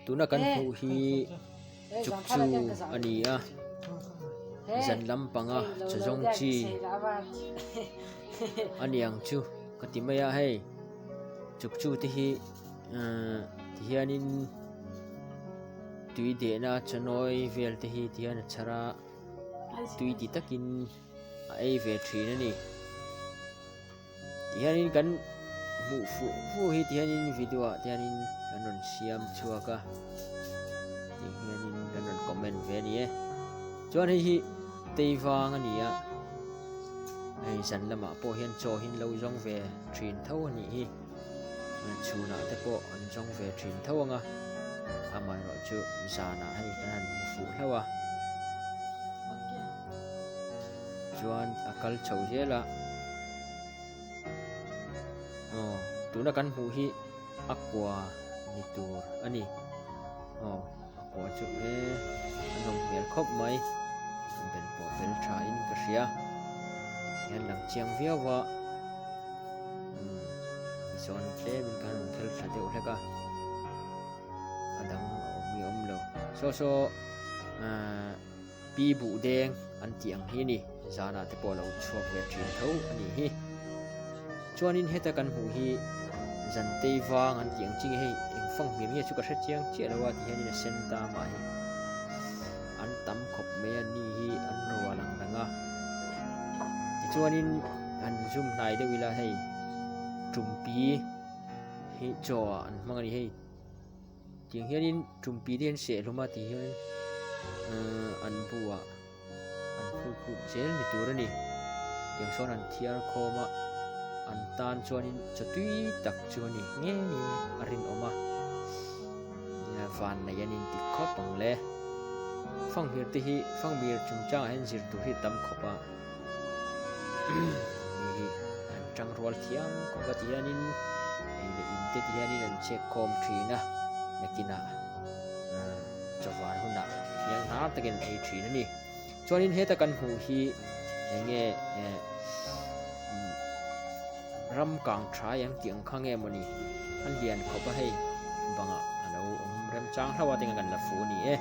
Tuna kan hmuh hi chukchu a ni a zan lampanga chaw zawng chi a ni ang chu ka ti mai a hei chukchu te hi ahh ti hianin tui dehna chawnawi vel te hi ti hian a chhar a tui ti takin a ei ve thin a ni. Tihianin kan hmuh fuh fuh hi tihianin video ah te hianin kan rawn siam chhuak a tihianin kan rawn comment ve a ni e chuan hei hi teivang a ni a hei zan lamah pawh hian chaw hi an lo zawng ve thin tho a nih hi chhunah te pawh an zawng ve thin tho ang a amaherawhchu zanah hei kan han hmu fuh hlauh a. Chuan a kal chho zel a aw tuna kan hmuh hi a kua ni tur a ni aw a kua chu e a nawm hmel khawp mai a bel pawh bel tha in ka hria tihian lang chiang viau a umm tichuan tlem in kan rawn khel thla deuh hlek a a dang a awm nge awm lo saw saw ahh. Pi buh deng an tih ang hi a ni, zanah te pawh a lo chhuak ve thin tho a nih hi. Chuanin heta kan hmuh hi Zantei vang an tih ang chi nge hei eng fang hmel nge chu ka hre chiang chiah lo a ti hianin a sen ta mah hi. An tam khawp mai a ni hi an rual ang reng a. Tichuanin han zoom hnai deuh ila hei tumpi hi chaw ah an hmang a ni hei. Tiang hianin tumpi te hian sehhlum a tih hian ahh an buah an hruk lut zel ni tur a ni tiang sawn an thiar khawm a an tan chuanin chaw tui tak chu a ni ngeiin a rinawm a van nei an inti khawp ang le fanghmir te hi fanghmir chungchangah hian zir tur hi a tam khawp a. Mi hi an tang rual thiam khawp a ti hianin ei leh in te ti hianin an chek khawm thin a nakinah ah chawvar hunah hniang hnar takin an ei thin a ni chuanin heta kan hmuh hi eng nge eh ram kang tha ang tih ang kha nge mawni a lian khawp a hei bangah a lo awm remchang hlauh a tinge kan la fu a ni e.